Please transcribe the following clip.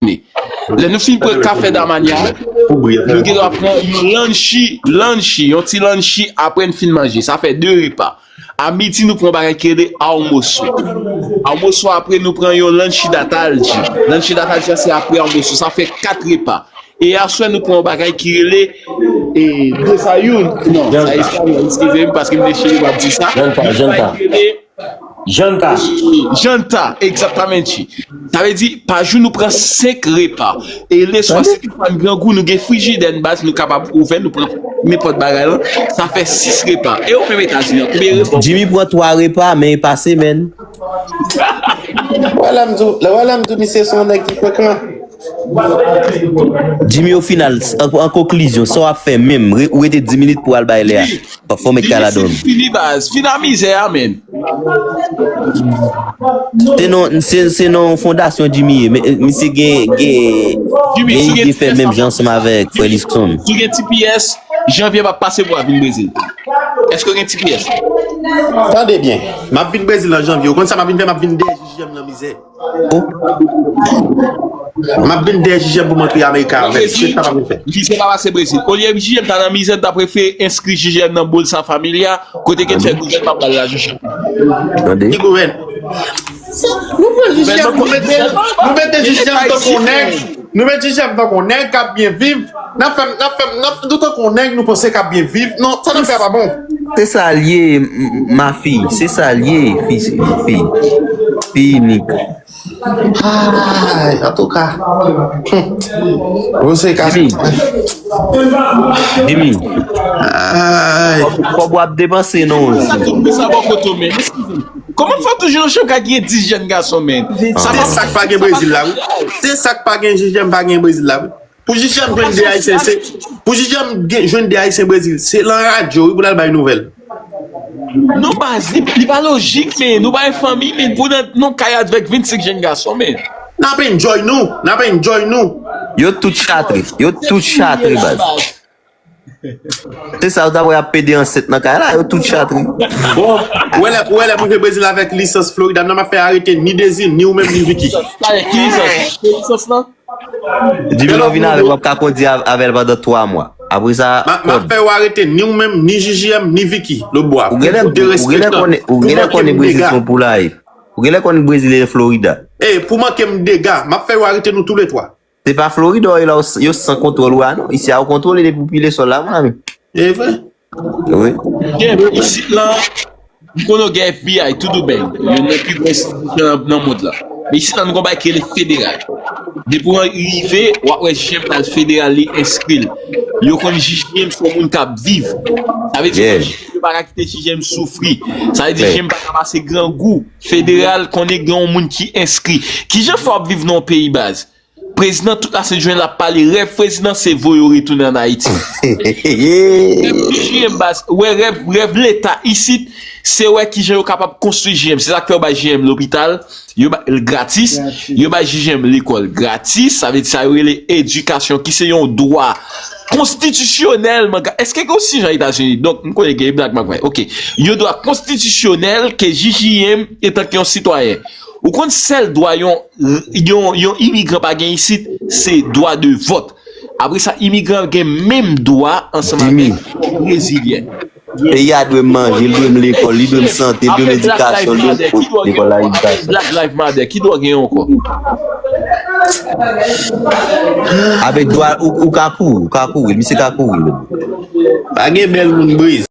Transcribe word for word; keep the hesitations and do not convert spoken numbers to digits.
Lè nou fin pran kafe Damania, nou gen dwa pran yon lanchi, lanchi, yon ti lanchi apre n fin manje. Sa fè de repa. A midi, nou pran yon bagay ki rele almoço. Almoço apre, nou pran yon lanchi da tarde. Lanchi da tarde, sa se apre almoço. Sa fè kat repa. E aswè, nou pran yon bagay ki rele e, desayuno. Non, sa espanyòl, eskize m, paske m te cheri, m ap di sa. Janta, janta. Janta. Janta, egzaktamente. Sa vle di, pa jou nou pran senk repa. E leswa, si toutfwa n grangou, nou gen frijidè, baz, nou kapab ouvè, nou pran nenpòt bagay la. Sa fè sis repa. E ou menm Etazini an, konbyen repa? Jimmy pran twa repa, men e pa semèn. Wè la m di w, wè la m di w, misye se yon nèg ki frekan. Jimmy, o final, an, an konklizyon, sa w ap fè menm? Re-, ou rete dis minit pou w al bay lè a. Fò, fò m met kay ladan. Fini, baz. Fini a mizè a, menn. Se non, se, se non fondasyon Jimmy ye. Men, misye gen, gen, gen ide fè menm jan ansanm avèk frè Liskson. Si w gen T P S, janvye m ap pase pou w vin Brezil. Èske w gen T P S? Tande byen. M ap vin Brezil an janvye. Ou konn sa m ap vin fè? M ap vin dèyè J J M nan mizè. M ap vin dèyè J J M pou m antre Amerika avè l. Se sa m ap vin fè. Mizè pa pase Brezil. Olye J J M ta nan mizè, m ta prefere enskri J J M nan Bolsa Familia, kote ke n fè gouvènman ap ba l lajan chak mwa. Tande. Ki gouvènman? Nou pran J J M, nou mete, nou mete J J M tankou nèg. Nou mete J J M tankou nèg k ap byen viv. N ap fè, n ap fè, n ap, nou tankou nèg, nou panse k ap byen viv. Non, sa n ap fè a pa bon. Se sa l ye, m, m, mafi. Se sa l ye, fi, fi, fi inik. Ay, antouka. Hum. Ou se ka. Jimmy. Jimmy. Ay. Kòb, kòb w ap depanse non. Sa tout sa bò kote w, men. Kòman fè toujou nan chanm ka gen dis jèn gason, men? Se sa k pa gen Brezil la, wi. Se sa k pa gen J J M pa gen Brezil la, wi. Pou J J M jwenn de Ayisyen, se, pou J J M gen, jwenn de Ayisyen Brezil, se lan radyo, wi, pou l al bay nouvèl. Non, baz, li, li pa lojik, men nou pa yon fanmi, men pou nan, nan kay avèk vennsenk jèn gason, men. N ap enjoy nou, n ap enjoy nou. Yo tout chatre, yo tout chatre, baz. Se sa, yo ta wè ap pede ansent nan kay la, yo tout chatre. Bon, ou wè lè, ou wè lè m rive Brezil avèk lisans Florida, m nan m ap fè arete ni Dezi, ni ou menm, ni Vicky. Ki lisans? Ki lisans lan? Jimmy, lè w vin avè l, w ap ka kondi av-, avè l pandan twa mwa. Apre sa, m ap fè yo arete ni ou menm, ni J J M, ni Vicky, Lobwa. Ou genlè, ou genlè konnen, ou genlè konnen Brezil se yon poulay. Ou genlè konnen Brezil e Florida. E, pou manke m dega, m ap fè yo arete nou toulètwa. Se pa Florida w ye la, yo san kontwòl ou a non. Isi a, yo kontwole depi w pile sòl la, monami. E vre? Wi. Jen, isit la, m konnen w gen F B I, tout ou byen. Youn nan pi gwo enstitisyon nan, nan mond la. Men isit la, nou gen yon bagay ki rele federal. Depi w rive, w ap wè J J M nan federal, li enskri l. Yo konn J J M se yon moun k ap viv. Sa vle di, yo pa ka kite J J M soufri. Sa vle di, J J M pa ka pase grangou. Federal konnen gen yon moun ki enskri. Kijan fè w ap viv nan yon peyi, baz? Prezidan tout la sent jounen l ap pale, rèv prezidan se voye yo retounen ann Ayiti. Rèv J J M, baz, wè rèv, rèv leta isit, se wè kijan yo kapab konstwi J J M. Se sa k fè yo bay J J M lopital, yo bay l gratis, yo bay J J M lekòl gratis, sa vle di sa yo rele edikasyon ki se yon dwa konstitisyonèlman gra-, èske gen osi jan Etazini? Donk, m konnen gen blag m ap bay. Oke. Yon dwa konstitisyonèl ke J J M, etanke yon sitwayen. Ou konn sèl dwa yon, yon, yon imigran pa gen isit, se dwa de vòt. Apre sa, imigran gen menm dwa ansanm avèk Brezilyen. Peyi a dwe m manje, li dwe m lekòl, li dwe m sante, li dwe m edikasyon, li dwe m lekòl la, edikasyon. Black Lives Matter, ki dwa gen ankò? Avèk dwa, ou, ou ka kouri, ou ka kouri, misye ka kouri. Pa gen bèl moun Brezil.